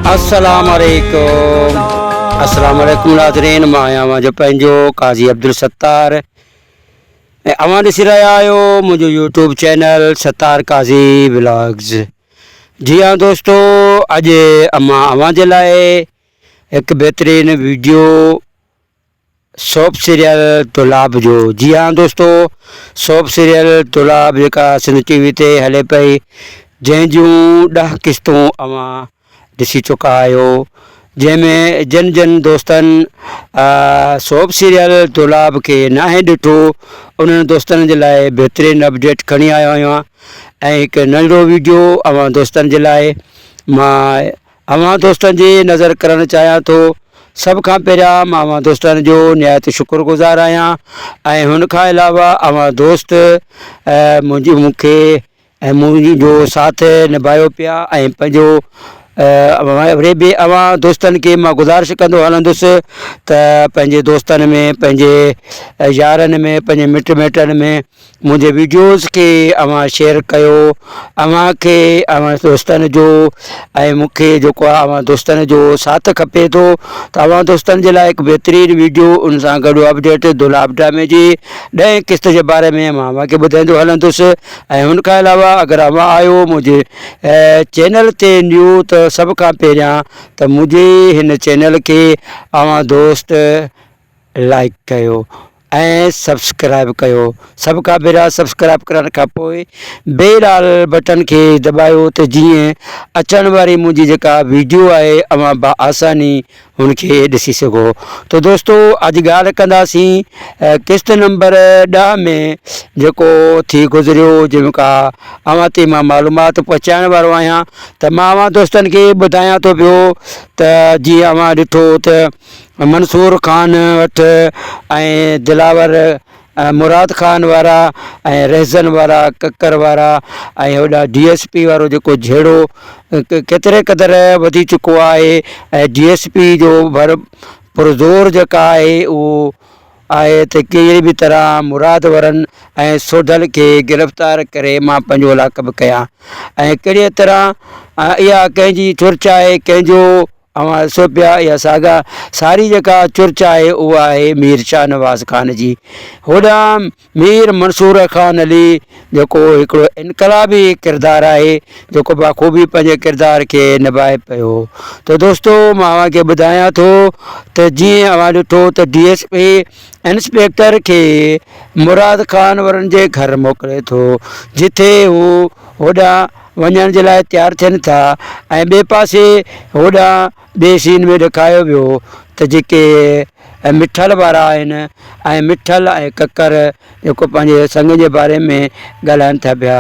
السلام عليڪم السلام عليڪم ناظرين مان آهيان اوهان جو پنهنجو قاضي عبدالستار ۽ اوهان ڏسي رهيا آهيو منهنجو YouTube channel Sattar Qazi vlogs جي ها دوستو اڄ امان اوهان جي لاء هڪ بهترين ويڊيو سوپ سيريل دولاب جو جي ها دوستو سوپ سيريل دولاب جيڪا سنڌ ٽي وي تي هلي پئي جنهن جون ڏهه قسطون اوهان ڏسي چڪا آهيو جنهن ۾ جن جن دوستن سوپ سيريل دولاب کي ناهي ڏٺو انهن دوستن جي لاء بهترين اپڊيٽ کڻي آيو آهيان ۽ هڪ ننڍڙو ويڊيو اوهان دوستن جي لاء مان اوهان دوستن جي نظر ڪرڻ چاهيان ٿو. سڀ کان پهريان مان اوهان دوستن جو نهايت شڪر گذار آهيان ۽ هن کان علاوه اوهان دوست منهنجي مون کي ۽ منهنجو ساٿ نڀايو پيا ۽ پنهنجو وري به اوهان دوستن کي مان گذارش ڪندو هلندس ته پنهنجي دوستن ۾ پنهنجي يارن ۾ پنهنجي مٽ مائٽن ۾ منهنجي ويڊيوز کي اوهان شيئر ڪيو اوهان کي اوهان دوستن جو ۽ مون کي جيڪو آهي اوهان دوستن جو ساٿ کپي ٿو ته اوهان دوستن جي لاء هڪ بهترين ويڊيو ان سان گڏ اپڊيٽ دولاب ڊرامي جي ڏهين قسط جي باري ۾ مان اوهان کي ٻڌائيندو هلندس ۽ ان کان علاوه اگر اوهان آهيو منهنجي چينل تي نيو ته سڀ کان پهريان ته منهنجي هن چينل کي اوهان دوست لائيڪ ڪيو ۽ سبسڪرائب ڪيو سڀ کان پهريان سبسڪرائب ڪرڻ کان پوء بيل آل بٽن کي دٻايو ته جيئن اچڻ واري منهنجي جيڪا ويڊيو آهي اوهان با آساني ان کي ڏسي سگهو ته دوستو اڄ ڳالهه ڪنداسين قسط نمبر 10 ۾ جيڪو ٿي گذريو جيڪا اوهان تي مان معلومات پهچائڻ وارو آهيان ته مان اوهان دوستن کي ٻڌايان ٿو پيو ته جيئن اوهان ڏٺو ته منصور خان وٽ ۽ دلاور مراد خان وارا ۽ رهزن وارا ڪڪر وارا ۽ هوڏا ڊي ايس پي وارو جيڪو جهيڙو ڪيتري قدر وڌي چڪو آهي ۽ ڊي ايس پي جو ڀر پرزور جيڪا آهي اهو آهي ته ڪهڙي به طرح مراد ورن ۽ سوڍل کي گرفتار ڪري مان پنهنجو لاڪ ڪيان ۽ ڪهڙي طرح اها ڪنهن جي چرچ آهي ڪنهن جو اوهان ڏسو پيا اها ساڳا ساري جيڪا چرچ آهي اها آهي مير شاهنواز خان جي. هوڏانهن مير منصور خان علي جيڪو هڪڙو انقلابي ڪردار آهي جيڪو بخوبي پنهنجي ڪردار کي نڀائي پيو ته دوستو مان اوهان کي ٻڌايان ٿو ته جيئن اوهان ڏٺو ته ڊي ايس پي انسپيڪٽر کي مراد خان ورن جي گهر موڪلي ٿو جتي هو هوڏانهن وڃڻ جي لاء تيار ٿين ٿا ۽ ٻئي پاسي هوڏانهن ٻئي سين ۾ ڏيکايو ويو ته جيڪي مٺل وارا آهن ۽ مٺل ۽ ڪڪر جيڪو پنهنجي سڱ جي باري ۾ ڳالهائن ٿا پيا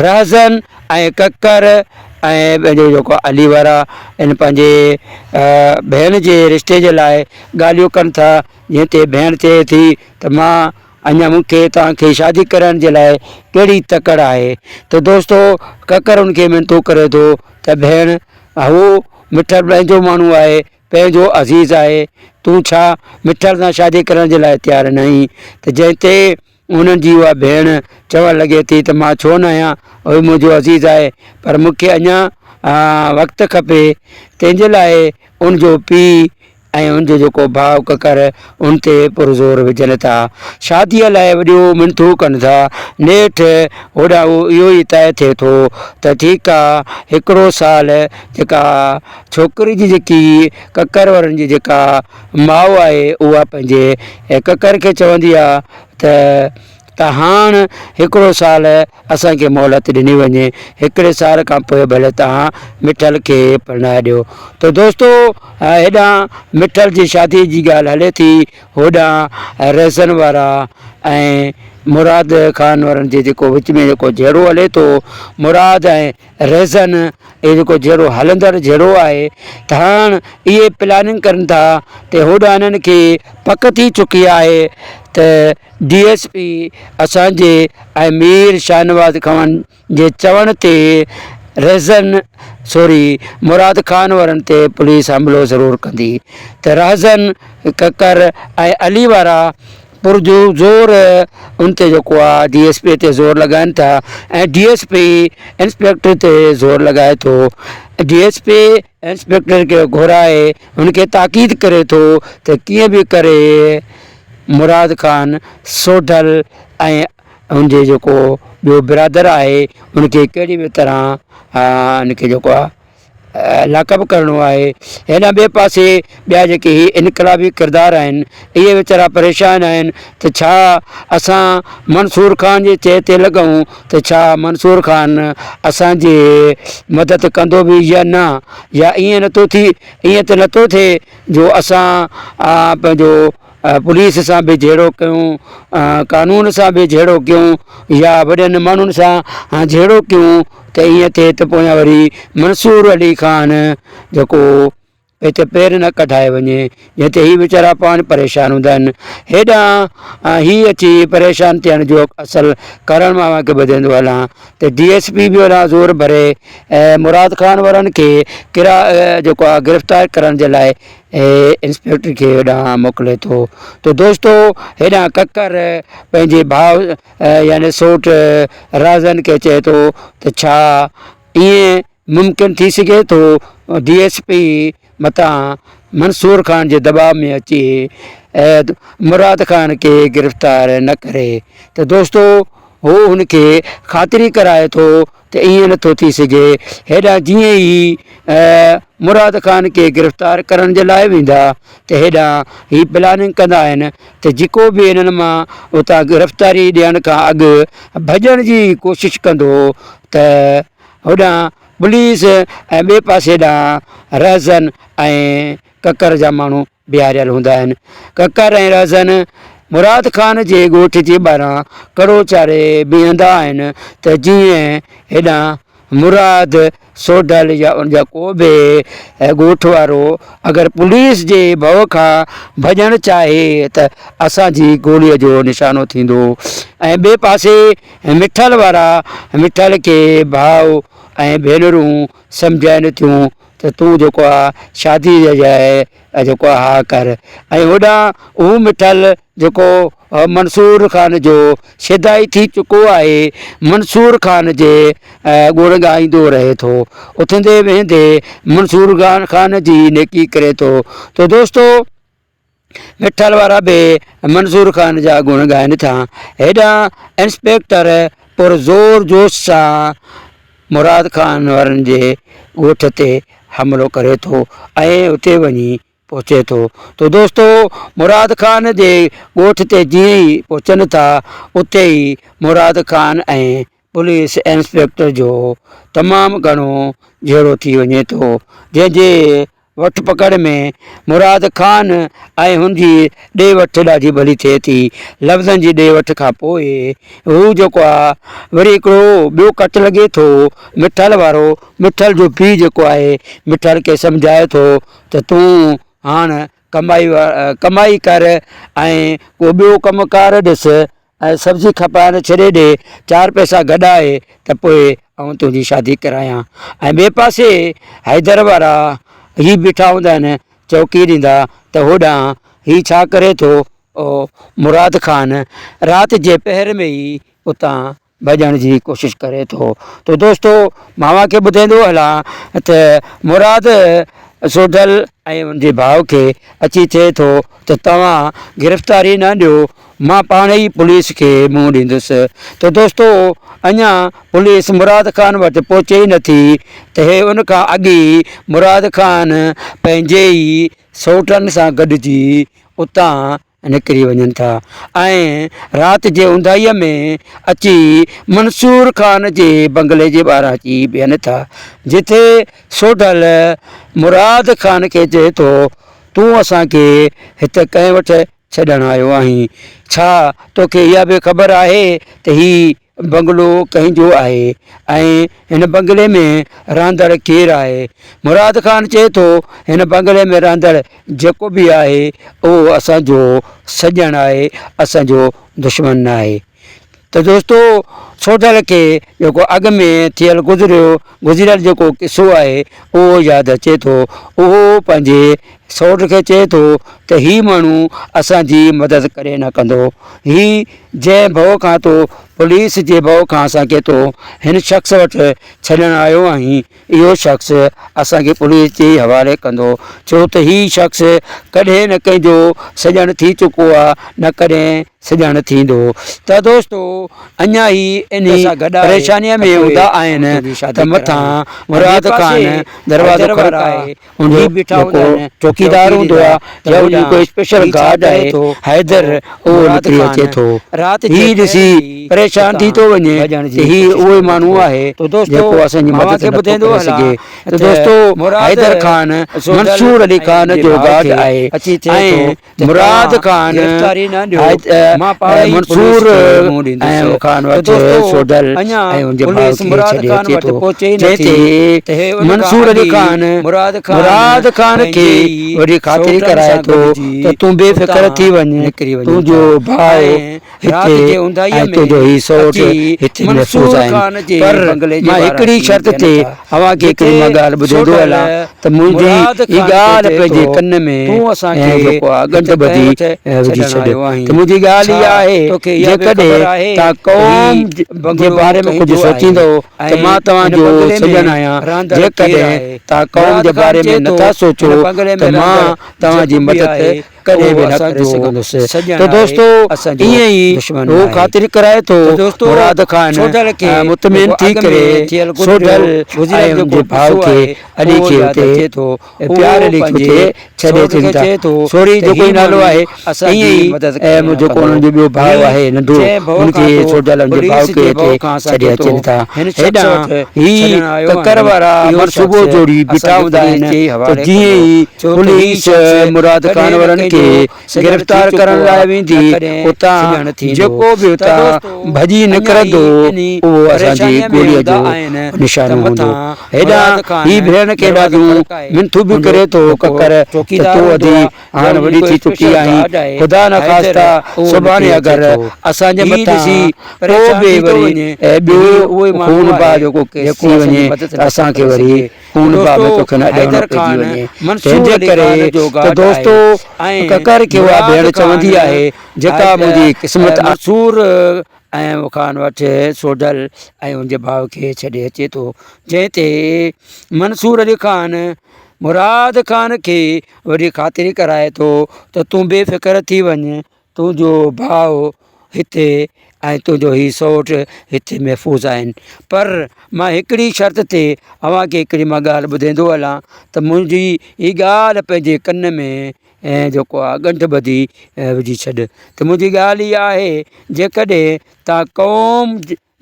رهزن ۽ ڪڪر ۽ پنهنجو جيڪو علي وارا ان پنهنجي ڀيڻ جي رشتي جي لاء ڳالهيون ڪن ٿا جنهن تي ڀيڻ چئي ٿي ته مان اڃا مون کي توهان کي شادي ڪرڻ جي لاء ڪهڙي تڪڙ آهي ته دوستو ڪڪر ان کي منٿون ڪري ٿو ته ڀيڻ هو مٺل پنهنجو ماڻهو آهي پنهنجو عزيز آهي تون ڇا مٺل سان شادي ڪرڻ جي لاء تيار نه آهين ته جنهن تي انهن جي اها ڀيڻ چوڻ لڳي ٿي ته مان ڇو نه آهيان اهو منهنجو عزيز آهي پر مون کي اڃا وقت کپي تنهن جي لاء ان جو پيء ۽ ان جو جيڪو ڀاء ڪڪر ان تي پرزور وجهن ٿا. شاديء لاء وڏيون منٿون ڪن ٿا. نيٺ هوڏانهن اهو ئي طئي ٿئي ٿو ته ٺيڪ آ هڪڙو سال جيڪا ڇوڪري جي جيڪي ڪڪر وارن جي جيڪا ماء آهي اها پنهنجي ڪڪر کي چوندي آ ته ته هاڻ هڪڙو سال اسان کي مهلت ڏني وڃي، هڪڙي سال کان پوء ڀلي توهان مٺل کي پرڻائي ڏيو. ته دوستو هيڏانهن مٺل جي شادي جي ڳالهه هلي ٿي، هوڏانهن رهزن وارا ۽ مراد خان وارن جي جيڪو وچ ۾ جيڪو جهيڙو هلي ٿو، مراد ۽ رهزن اهو جيڪو جهيڙو هلندڙ جهيڙو آهي ته هاڻ اهي پلاننگ ڪن ٿا ته هوڏانهن هنن کي پڪ ٿي چڪي آهي ته ڊي ايس پي اسان جي ۽ مير شاهنواز خان جي چوڻ تي رهزن سوري مراد خان وارن تي پوليس حملو ضرور ڪندي ته رهزن ڪڪر ۽ علي وارا پر جو زور ان تي جيڪو آ ڊي ايس پي تي زور لڳائن ٿا ۽ ڊي ايس پي انسپيڪٽر تي زور لڳائي ٿو ڊي ايس پي انسپيڪٽر کي گهرائي هن کي تاڪيد ڪري ٿو ته ڪيئن به ڪري مراد خان سوڍل ۽ ان جي جيڪو ٻيو برادر آهي ان کي ڪهڙي به طرح ان کي جيڪو آ لاڪ اپ ڪرڻو آهي. هيڏانهن ٻئي پاسي ٻيا جيڪي هي انقلابي ڪردار آهن اهي ويچارا پريشان آهن ته ڇا اسان منصور خان جي چئي تي لڳون ته ڇا منصور خان اسان جي مدد ڪندو به يا نه يا ائين نٿو ٿي ائين ته نٿو ٿئي جو اسان پنهنجو پوليس سان به جهيڙو ڪيون، قانون سان به جهيڙو ڪيون يا وڏن ماڻهن سان جهيڙو ڪيون ته ائين ٿئي ته پويان وري منصور علي خان جيڪو هتي پير نه ڪڍائي وڃي جنهن تي هي ويچارا پاڻ پريشان هوندا آهن هيڏانهن هي اچي پريشان ٿيڻ جو اصل ڪارڻ مان اوهان کي ٻڌائيندو هلان ته ڊي ايس پي به هوڏانهن زور ڀري مراد خان وارن کي ڪرا جيڪو آهي گرفتار ڪرڻ جي لاء انسپيڪٽر کي هيڏانهن موڪلي ٿو ته دوستو هيڏانهن ڪڪر پنهنجي ڀاء يعني سوٽ رازن کي چئي ٿو ته ڇا ائين ممڪن ٿي سگهي ٿو ڊي ايس پي متان منصور خان جي دٻاء ۾ اچي مراد خان کي گرفتار نه ڪري ته دوستو هو هن کي خاطري ڪرائي ٿو ته ائين نٿو ٿي سگهي. هيڏانهن جيئن ئي مراد خان کي گرفتار ڪرڻ جي لاء ويندا ته هيڏانهن هي پلاننگ ڪندا آهن ته جيڪو به هنن مان اتان گرفتاري ڏيڻ کان اڳ ڀڄڻ جي ڪوشش ڪندو ته هوڏانهن پوليس ۽ ٻئي پاسي ڏانهن رهزن ۽ ڪڪر جا ماڻهو بيهاريل هوندا آهن. ڪڪر ۽ رهزن مراد خان جي ڳوٺ جي ٻاهران ڪڙو چاڙهي بيهندا آهن ته جيئن هيڏانهن مراد سوڍل يا ان جا ڪو به ڳوٺ وارو اگر پوليس جي ڀؤ کان ڀڄڻ چاهي ته اسان جي گوليء جو نشانو ٿيندو ۽ ٻئي پاسي مٺل وارا مٺل کي ڀاء ۽ ڀينرون سمجهائين ٿيون ته تون جيڪو آ شادي جي جاء جيڪو آ ها ڪر ۽ هوڏانهن هو مٺل جيڪو منصور خان جو شيدائي ٿي چڪو آهي منصور خان جي ڳڻ ڳائيندو رهي ٿو اٿندي ويهندي منصور خان جي نيڪي ڪري ٿو ته دوستو مٺل وارا به منظور خان جا گڻ ڳائن ٿا. هيڏانهن انسپيڪٽر پر زور جوش سان مراد خان وارن جي ڳوٺ تي حملو ڪري ٿو ۽ اتي وڃي پهچي ٿو ته دوستو مراد خان جي ڳوٺ تي جيئن ئي پهچن ٿا اتي ئي مراد خان ۽ پوليس انسپيڪٽر جو تمام گهڻو جهيڙو ٿي وڃي ٿو جنهن جي وٺ پڪڙ ۾ مراد خان ۽ هن جي ڏي وٺ ڏاڍي ڀلي ٿئي ٿي. لفظن جي ڏي وٺ کان پوء هو جيڪو آ وري هڪڙو ٻيو ڪٽ لڳي ٿو مٺل وارو مٺل جو پيء جيڪو آهي مٺل کي سمجهائي ٿو ته تون هاڻ ڪمائي ڪمائي ڪر ۽ ڪو ٻيو ڪم ڪار ڏس ۽ سبزي کپائڻ ڇڏي ڏي، چار پئسا گڏائي ته پوء آئون تنهنجي شادي ڪرايان. ۽ ٻئي پاسي حيدر وارا هي بيٺا هوندا آهن چوڪي ڏيندا ته هوڏانهن هي ڇا ڪري ٿو مراد خان رات جي پهر ۾ ئي اتان ڀڄڻ جي ڪوشش ڪري ٿو ته دوستو مان اوهان کي ٻڌائيندو هلان ته مراد سوڍل ۽ ان جي ڀاء کي اچي چئي ٿو ته توهان گرفتاري نه ڏيو مان پاڻ ئي پوليس کي منهن ڏيندس ته دوستو اڃا پوليس مراد خان وٽ پهچي ئي نٿي ته هي ان کان اڳ ئي مراد خان پنهنجي ئي سئوٽن سان گڏجي اتان نڪري وڃن ٿا ۽ رات جي اونداهيء ۾ اچي منصور خان جي بنگلي جي ٻاهران اچي بيهن ٿا جتي سوڍل مراد خان کي چئي ٿو تون اسان کي هت ڪنهن وٽ ڇڏڻ آيو آهين؟ ڇا توکي اها به خبر آهي ته هي بنگلو ڪنهن جو آهي ۽ هن بنگلي ۾ رهندڙ ڪير آهي؟ مراد خان چئي ٿو، هن بنگلي ۾ رهندڙ جيڪو به آهي، اهو اسان جو سڄڻ آهي، اسان جو دشمن ناهي. ته دوستو سوڍل کي جيڪو اڳ ۾ ٿيل گذريو گذريل جيڪو قصو آهي اهو ياد اچي ٿو اهو پنهنجي سئوٽ کي چئي ٿو ته هي ماڻهو اسان جي مدد ڪڏهن نه ڪندو. هي جنهن ڀؤ کان تو پوليس جي ڀؤ کان اسان کي تو هن شخص وٽ ڇڏڻ آيو آهين، اهو شخص اسان کي پوليس جي حوالي ڪندو، ڇو ته هي شخص ڪڏهن نه ڪنهن جو سڄڻ ٿي چڪو آ نه ڪڏهن سڄڻ ٿيندو. ته دوستو اڃا هي انهي پريشانيء ۾ هوندا آهن ته مٿان مراد خان دروازو کڙڪائي ان جو جيڪو چوڪيدار هوندو آ يا ان جو ڪو اسپيشل گارڊ آهي حيدر اهو نڪري اچي ٿو. هي ڏسي پريشان ٿي ٿو وڃي ته هي اهو ئي ماڻهو آهي جيڪو اسان جي مدد نٿو ڪري سگهي ته دوستو حيدر خان منصور علي خان جو گارڊ آهي ۽ مراد خان منصور ۽ خان وٽ سوڍل ۽ ان جي ڀاء کي ڇڏي اچي ٿو، جنهن تي منصور علي خان مراد خان کي وڏي خاطري ڪرائي ٿو ته تون بي فڪر ٿي وڃ، تنهنجو ڀاء هتي ۽ تنهنجو هي سئوٽ هتي محفوظ آهن، پر مان هڪڙي شرط تي اوهان کي هڪڙي مان ڳالهه ٻڌائيندو هلان ته منهنجي هي ڳالهه پنهنجي ڪن ۾ جيڪو آهي ڳنڍ ٻڌي وجهي ڇڏ ته منهنجي ڳالهه اها آهي جيڪڏهن توهان قوم جي باري ۾ ڪجهه سوچيندؤ ته مان توهان جو سڄڻ آهيان، جيڪڏهن توهان قوم جي باري ۾ نٿا سوچو ته مان توهان جي مدد ڪڏهن به نه ڪري سگهندس ته دوستو ائين ئي هو خاطري ڪرائي ٿو مراد خان مطمئن ٿي ڪري سوڍل ۽ ان جي ڀاء کي علي کي اتي پيار علي کي اتي ڇڏي اچن ٿا سوري جيڪو ئي نالو آهي ائين ئي جيڪو انهن جو ٻيو ڀاء آهي ننڍو ان کي سوڍل ان جي ڀاء کي اتي ڇڏي اچن ٿا هيڏانهن هي ڪڪر وارا منصوبو جوڙي بيٺا هوندا آهن ته جيئن ئي پوليس مراد خان وارن کي گرفتار ڪرڻ لاء ويندي، اتان جيڪو به اتان ڀڄي نڪرندو، اهو اسان جي گوليء جو نشانو هوندو. هيڏانهن هي ڀيڻ کي ڏاڍيون منٿون به ڪري ٿو، ڪڪر ته تون ادي هاڻ وڏي ٿي چڪي آهين، خدا نخواسته سڀاڻي اگر اسان جي مٿان ڪو به وري ٻيو خون بها جو ڪو ڪيس ٿي وڃي ته اسان کي وري خون بها ۾ توکي نه ڏيڻو پئجي وڃي. تنهن جي ڪري ته دوستو ڪڪر کي اها ڀيڻ چوندي آهي جيڪا منهنجي قسمت آهي. منصور ۽ خان وٽ سوڍل ۽ ان جي ڀاء کي ڇڏي اچي ٿو، جنهن تي منصور علي خان مراد خان کي وڏي خاطري ڪرائي ٿو ته تون بي فڪر ٿي وڃ، تنهنجو ڀاء هتي ۽ تنهنجو هي سئوٽ هتي محفوظ آهن، پر مان هڪڙي شرط تي اوهان کي هڪڙي مان ڳالهه ٻڌائيندو هلان ته منهنجي هي ڳالهه پنهنجي ڪن ۾ جيڪو آهي ڳنڍ ٻڌي وجهي ڇڏ ته منهنجي ڳالهه اها آهي جيڪڏهن توهان قوم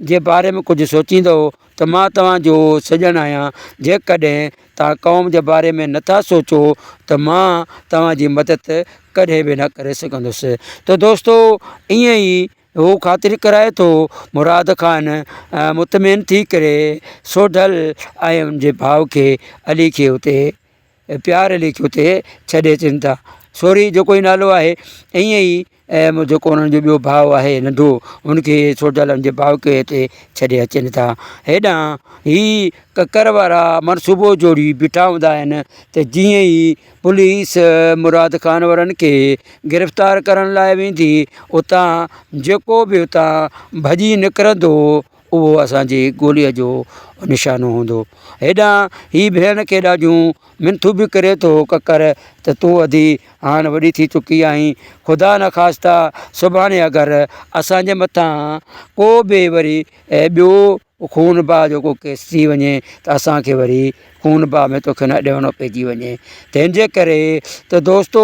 جي باري ۾ ڪجهه سوچيندؤ ته مان توهان جو سڄڻ آهيان، جيڪڏهن توهان قوم جي باري ۾ نٿا سوچو ته مان توهان جي مدد ڪڏهن به نه ڪري سگهندس ته دوستو ائين ئي هو خاطري ڪرائي ٿو مراد خان مطمئن ٿي ڪري سوڍل ۽ ان جي ڀاء کي علي کي اتي پيار علي کي اتي ڇڏي اچن ٿا سوري جيڪو ئي نالو آهي ائين ئي ۽ جيڪو انهن جو ٻيو ڀاء آهي ننڍو ان کي سوڍل ان جي ڀاء کي هتي ڇڏي اچن ٿا هيڏانهن هي ڪڪر وارا منصوبو جوڙي بيٺا هوندا آهن ته جيئن ئي پوليس مراد خان وارن کي گرفتار ڪرڻ لاء ويندي اتان جيڪو به اتان ڀڄي نڪرندو اهو اسان جي گوليء جو نشانو هوندو. هيڏانهن هي ڀيڻ کي ڏاڍيون منٿون به ڪري ٿو ڪڪر ته تون ادي هاڻ وڏي ٿي چڪي آهين، خدا نخواسته سڀاڻي اگر اسان جي مٿان ڪو به وري ٻيو خون بها جو ڪو ڪيس ٿي وڃي ته اسان کي وري خون بها ۾ توکي نه ڏيڻو پئجي وڃي. تنهن جي ڪري ته دوستو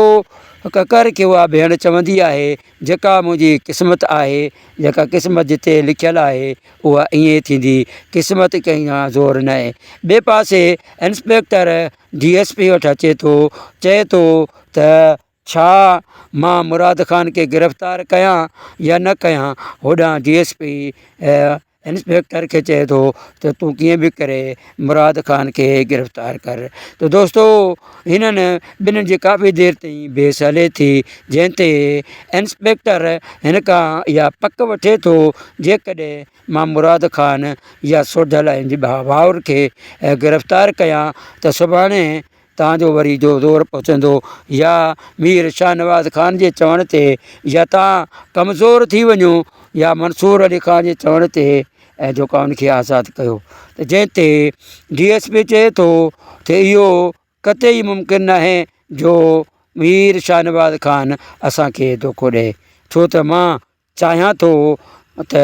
ڪڪر کي اها ڀيڻ چوندي آهي جيڪا منهنجي قسمت آهي، جيڪا قسمت جتي لکيل آهي، اها ائين ئي ٿيندي. قسمت ڪنهن کان زور ناهي. ٻئي پاسي انسپيڪٽر ڊي ايس پي وٽ اچي ٿو، چئي ٿو ته ڇا مان مراد خان کي گرفتار ڪيان يا نه ڪيان؟ هوڏانهن ڊي ايس پي انسپيڪٽر کي چئي ٿو ته تون ڪيئن به ڪري مراد خان کي گرفتار ڪر ته دوستو هنن ٻنهن جي ڪافي دير تائين بحث هلي ٿي جنهن تي انسپيڪٽر هن کان اها پڪ وٺي ٿو جيڪڏهن مان مراد خان يا سوڍل ۽ جي ڀائر کي گرفتار ڪيان ته سڀاڻي تان جو وري جو زور پهچندو يا مير شاهنواز خان جي چوڻ تي يا تان ڪمزور ٿي وڃو يا منصور علي خان جي چوڻ تي ۽ جيڪو ان کي آزاد ڪيو ته جنهن تي ڊي ايس پي چئي ٿو ته اهو قطعي ممڪن ناهي جو مير شاهنواز خان اسان کي دوکو ڏئي ڇو ته مان چاهيان ٿو ته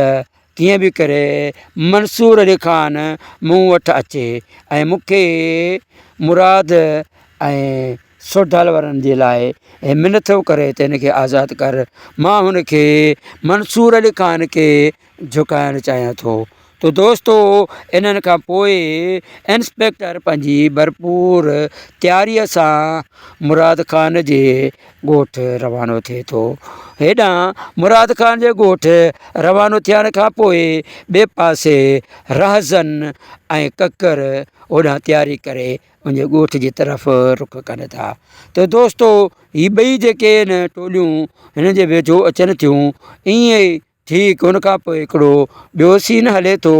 ڪيئن به ڪري منصور علي خان مون وٽ اچي ۽ مون کي مراد ۽ سوڍل وارن جي لاء منٿون ڪري ته هن کي آزاد ڪر مان هن کي منصور علي خان کي جهڪائڻ چاهيان ٿو ته دوستو انهن کان پوء انسپيڪٽر پنهنجي ڀرپور تياريء سان مراد خان جي ڳوٺ روانو ٿئي ٿو. هيڏانهن مراد خان جي ڳوٺ روانو ٿيڻ کان پوء ٻئي پاسي رهزن ۽ ڪڪر هوڏانهن تياري ڪري ان جي ڳوٺ جي طرف رخ ڪن ٿا ته دوستو هي ٻئي جيڪي آهن ٽوليون هنن جي ويجهو اچن ٿيون ائين ئي ٺيڪ ان کان پوء هڪڙو ٻيو سين هلي ٿو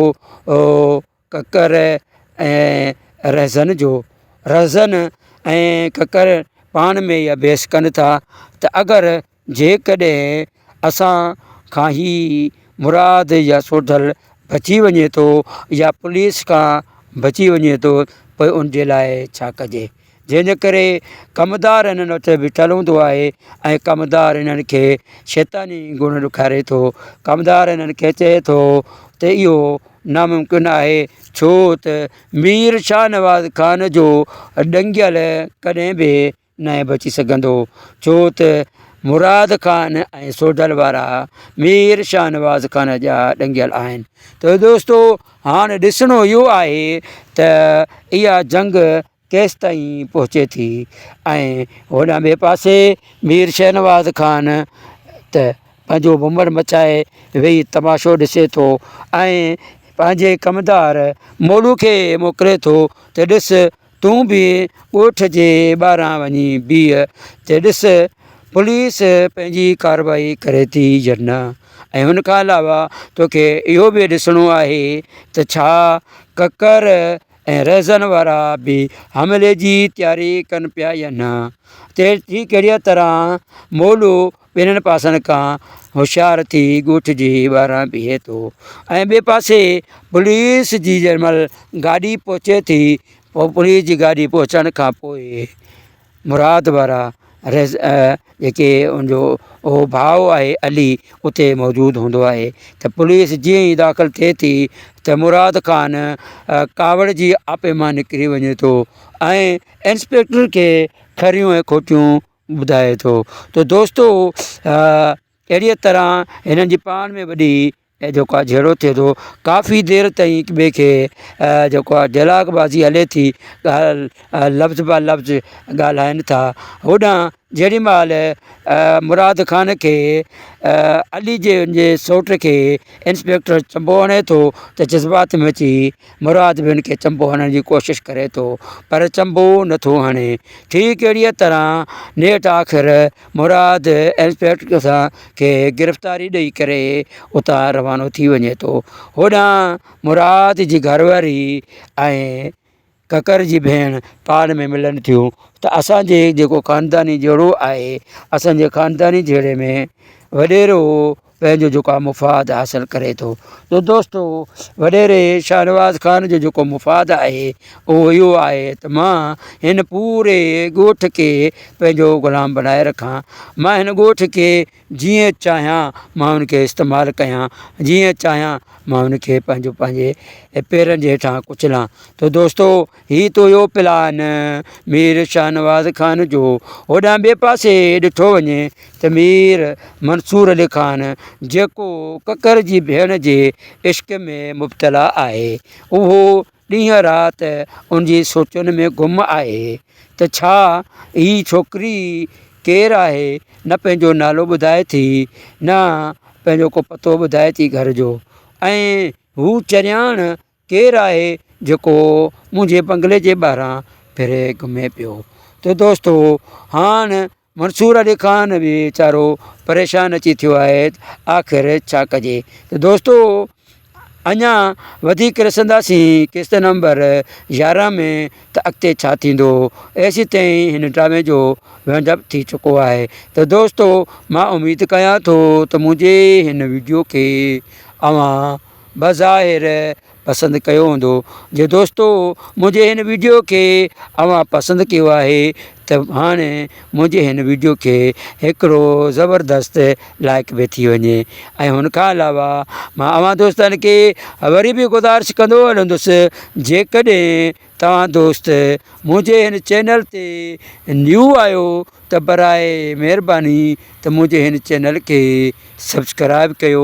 ڪڪر ۽ رهزن جو رهزن ۽ ڪڪر پاڻ ۾ اها بحث ڪن ٿا ته اگر جيڪڏهن اسان کان هي مراد يا سوڍل بچي وڃي ٿو يا پوليس کان بچي وڃي ٿو پوء ان جي لاء ڇا ڪجي جنهن جي ڪري ڪمدار هنن وٽ بيٺل هوندو آهي ۽ ڪمدار هنن کي شيطاني گڻ ڏيکاري ٿو ڪمدار هنن کي چئي ٿو ته اهو ناممڪن آهي ڇو ته مير شاهنواز خان جو ڏنگيل ڪڏهن به ناهي بچي سگهندو ڇو ته مراد خان ۽ سوڍل وارا مير شاهنواز خان جا ڏنگيل آهن ته دوستو هاڻ ڏسڻو اهو آهي ته اها جنگ ڪيستائين پهچي ٿي ۽ هوڏانهن ٻئي پاسي مير شهنواز خان ته پنهنجو ڀنڀٽ مچائي ويهي تماشو ڏسي ٿو ۽ پنهنجي ڪمدار مولو کي موڪلي ٿو ته ڏس تون به ڳوٺ جي ٻاهران وڃي بيهه ته ڏس پوليس پنهنجي ڪارروائي ڪري ٿي يا نه ۽ ان کان علاوه توکي اهو به ڏسڻو آهي ته ڇا ڪڪر ۽ رهزن وارا به حملي جي تياري ڪن پيا يا نه؟ ٿي ڪهڙيء طرح مولو ٻنهين پاسن کان هوشيار ٿي ڳوٺ جي ٻاهران بيهي ٿو ۽ ٻئي پاسي پوليس جي جنهن مهل گاڏي پهچي ٿي پوء پوليس جي گاڏي پهچڻ کان پوء مراد وارا ريز جيڪي ان جو اهو ڀاء آهي علي اتي موجود هوندو آهي ته پوليس جيئن ئي داخل ٿئي ٿي ته مراد خان ڪاوڙ جي آپي مان نڪري وڃي ٿو ۽ انسپيڪٽر کي کريون ۽ کوٽيون ٻڌائي ٿو ته دوستو اهڙيء طرح هنن جي پاڻ ۾ وڏي ۽ جيڪو آهي جهيڙو ٿئي ٿو ڪافي دير تائين هڪ ٻئي کي جيڪو آهي ڊائلاگ بازي هلي ٿي ڳالهه لفظ به لفظ ڳالهائين ٿا هوڏانهن جيڏي مهل مراد خان کي علي جي ان جي سئوٽ کي انسپيڪٽر چنبو هڻي ٿو ته جذبات ۾ اچي مراد به هن کي چنبو هڻڻ جي ڪوشش ڪري ٿو پر چنبو نٿو هڻي ٺيڪ اهڙيء طرح نيٺ آخر مراد انسپيڪٽر سان کي گرفتاري ڏئي ڪري اتان روانو ٿي وڃي ٿو. هوڏانهن مراد جي گهر واري ۽ ڪڪر جي ڀيڻ پاڻ ۾ ملن ٿيون ته اسان جي جيڪو خانداني جهيڙو آهي اسان جي خانداني جهيڙي ۾ وڏيرو پنهنجو جيڪو آهي مفاد حاصل ڪري ٿو ته دوستو وڏيري شاهنواز خان جو جيڪو مفاد آهي اهو اهو آهي ته مان هن پوري ڳوٺ کي پنهنجو غلام بڻائي رکان مان هن ڳوٺ کي جيئن چاهيان مان ان کي استعمال ڪيان جيئن چاهيان مان ان کي پنهنجو پنهنجي پيرن جي هيٺان ڪچلان ته دوستو هي ته هيو پلان مير شاهنواز خان جو. هوڏانهن ٻئي پاسي ڏٺو وڃي ته مير منصور علي خان جيڪو ڪڪر جي ڀيڻ جي عشق ۾ مبتلا آهي، اهو ڏينهن رات ان جي سوچن ۾ گم آهي ته ڇا هي ڇوڪري ڪير آهي، نه پنهنجو نالو ٻڌائي ٿي نه پنهنجو ڪو پتو ٻڌائي ٿي گهر جو ۽ هو چرياڻ ڪير آهي جيڪو منهنجي بنگلي جي ٻاهران ڦري گهمي پيو ته دوستو هاڻ منصور علي خان به ويچارو پريشان اچي ٿيو آهي آخر ڇا ڪجي ته دوستو اڃا وڌيڪ ڏسنداسين قسط نمبر 11 ۾ ته اڳتي ڇا ٿيندو. ايسيتائين هن ڊرامي جو وينڊ اپ ٿي چڪو آهي ته دوستو مان اميد ڪيان ٿو ته منهنجي هن وڊيو کي اوهان بظاهر پسند ڪيو هوندو. جي دوستو منهنجي هن وڊيو کي اوهان پسند ڪيو آهي ته هاڻي منهنجي هن وڊيو کي هڪڙو زبردست لائڪ به ٿي وڃي ۽ هن کان علاوه مان اوهان دوستن کي وري به گذارش ڪندو هلندس جيڪڏهن توهان دوست منهنجي هن چينل تي نيو آهيو ته برائي مهرباني ته منهنجي هن چينل کي سبسڪرائب ڪيو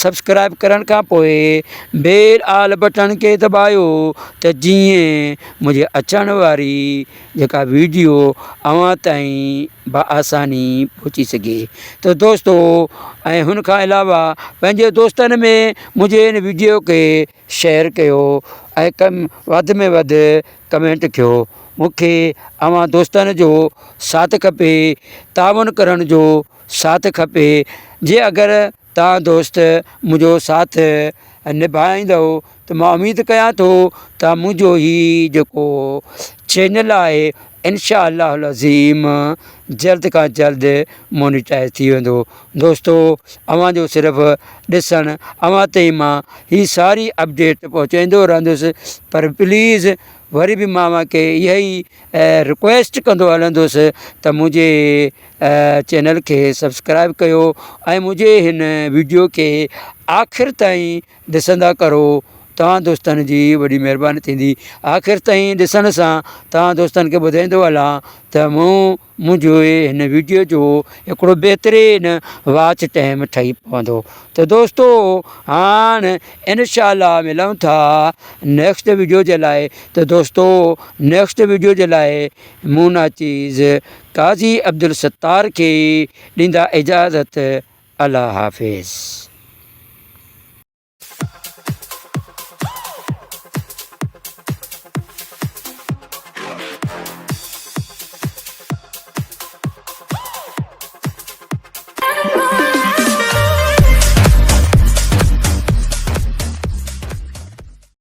سبسڪرائب ڪرڻ کان پوء بيل آل بٽڻ کي دٻايو ته جيئن منهنجي اچڻ واري جيڪا ويڊيو اوهان تائين بآساني پهچي سگهي ته دوستو ۽ هن کان علاوه پنهنجي دوستن ۾ منهنجي هن ويڊيو کي شيئر ڪيو ۽ ڪم وڌ ۾ وڌ ڪمينٽ ڪيو مونکي اوهان دوستن جو ساٿ کپي تعاون ڪرڻ جو ساٿ کپي جي اگر توهان دوست منهنجو ساٿ نڀائيندو ته مان اميد ڪيان ٿو ته منهنجو هي جيڪو چينل آهي انشاء الله العظيم جلد کان جلد مونيٽائز ٿي ويندو دوستو اوهان جو صرف ڏسڻ اوهان تائين مان هي ساري اپڊيٽ پهچائيندو رهندس پر پليز وري به مان اوهان کي اها ئي رڪويسٽ ڪندو هلندس ته منهنجي چينل کي سبسڪرائب ڪيو ۽ منهنجي هن ويڊيو کي آخر تائين ڏسندا ڪرو توهان دوستن جي وڏي مهرباني ٿيندي آخر تائين ڏسڻ سان توهان دوستن کي ٻڌائيندو هلان ته مون منهنجو هن ويڊيو جو هڪڙو بهترين واچ ٽائيم ٺهي پوندو ته دوستو هاڻ انشاء الله ملون ٿا نيڪسٽ ويڊيو جي لاء ته دوستو نيڪسٽ ويڊيو جي لاء مون ناچيز قاضي عبدالستار کي ڏيندا اجازت الله حافظ.